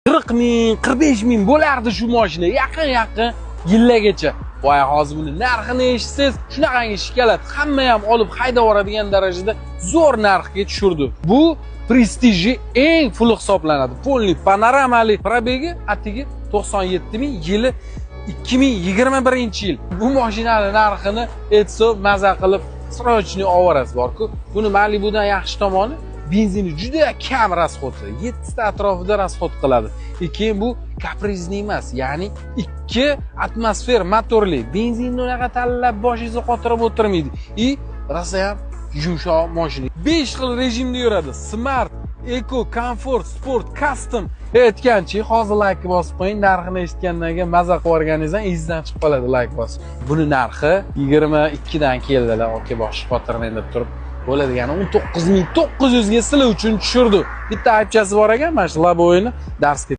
40 ming, 45 ming bo'lardi shu mashina yaqin yaqin yillargacha. Voy, hozir buni narxini eshitsangiz, shunaqangi шоколад, hamma ham olib haydab yuboradigan darajada zo'r narxga tushirdi. Bu prestiji eng full hisoblanadi. Полный panoramali, пробег i atigi 97 ming, yili 2021 yil. Bu mashinani narxini aytsa, maza qilib срочный olib borku. Buni Malibudan yaxshi tomoni, benzini juda kam расход i, 7 ta atrofida расход qiladi. И keyin bu капризный emas, ya'ni 2 atmosfer motorli, benzinni unaqa tanlab boshingizni qotirib o'tirmaydi. И rosa ham yumshoq mashina. 5 xil rejimda yuradi: smart, eco, comfort, sport, custom. Aytganchi, hozir layk bosib qo'ying. Narxini eshitgandan keyin maza qilib yuborganingizdan esingizdan chiqib qoladi layk bosib. Buni narxi 22 dan keldilar, aka, boshi qotirmang deb turib bo'ladigan 19 900 ga sizlar uchun tushirdi. Bitta aybchasi bor ekan, mana shu лобовой ini darsga.